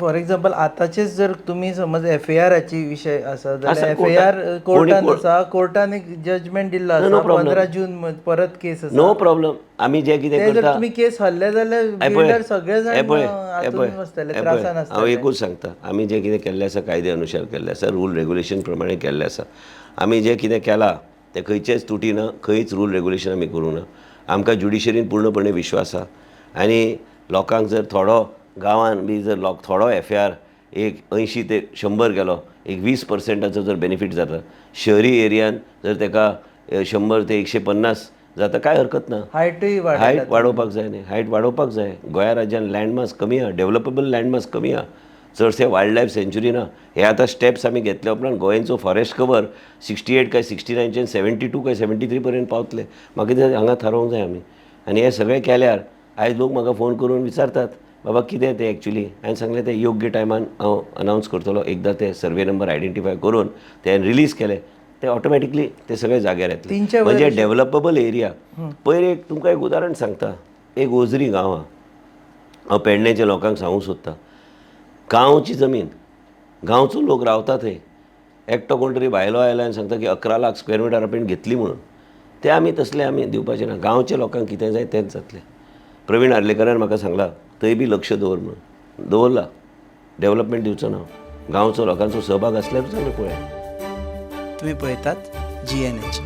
For example, आताचेच जर तुमी समज एफआयआराची विशय आसा जाल्यार आसा, एफआयआर कोणी कोर्टान आसा, कोर्टान एक जजमेंट दिल्लो No, आसा. No problem. 15 जून परत केस आसा. नो प्रॉब्लम, आमी जे कितें ते जर करता तुमी केस हरले जाल्यार हे पळय, बिल्डर सगळे हे जाण पळय, हे हातून पळय, बसतले, हे पळय, त्रासान हांव आसतले. एकूच सांगता, आमी जें कितें केल्लें आसा कायदे अनुसार केल्लें आसा, रूल रेगुलेशन प्रमाणे केल्लें आसा. आमी जें कितें केलां तें खंयचेच तुटी ना, खंयच रूल रेगुलेशन आमी करूंक ना. आमकां ज्युडिशरीन पूर्णपणे विश्वास आसा आनी लोकांक जर थोडो गांवान बी जर लोक थोडो एफआयआर एक 80 ते 100 गेलो, एक 20 पर्संटाचो जर बेनिफीट जाता, शहरी एरियान जर तेका 100 ते 150 जाता, काय हरकत ना. हायटूय वाडयला. हायट वाडोवपाक जाय न्ही, हायट वाडोवपाक जाय. गोंया राज्यान लँडमास कमी आहा, डेव्हलपेबल लँडमास कमी आहा, चडशे वायल्ड लायफ सँच्युरी ना. हे आतां स्टेप्स आमी घेतल्या उपरांत गोंयचो फॉरेस्ट कवर 68 काय 69च्यान 72 काय 73 पर्यंत पावतले. म्हाका दिसता हांगा थारोवंक जाय आमी. आनी हे सगळें केल्यार आयज लोक म्हाका फोन करून विचारतात, बाबा कितें तें एक्चुली. हांवें सांगलें, तें योग्य टायमान हांव अनावन्स करतलो. एकदां ते सर्वे नंबर आयडेंटिफाय करून ते रिलीज केले, ते ऑटोमॅटिकली ते सगळे जाग्यार येतले. तीनशे म्हणजे डेव्हलपेबल एरिया. पयर एक तुमकां एक उदाहरण सांगता, एक ओजरी गांव आहा. हांव पेडण्याच्या लोकांक सांगूंक सोदतां, गांवची जमीन, गांवचो लोक रावता थंय, एकटो कोण तरी भायलो आयलो आनी सांगता की 11 लाख स्क्वेअर मिटर आपणे घेतली म्हणून. ते आमी तसले आमी दिवपाचे ना. गांवच्या लोकांक कितें जाय तेंच जातलें. प्रवीण आर्लेकरान म्हाका सांगलां, थंय बी लक्ष दवर म्हणून. दवरला. डेव्हलपमेंट दिवचो ना हांव. गांवचो लोकांचो सहभाग आसल्यारूच आमी पळय. तुम्ही पळयतात जीएनएच.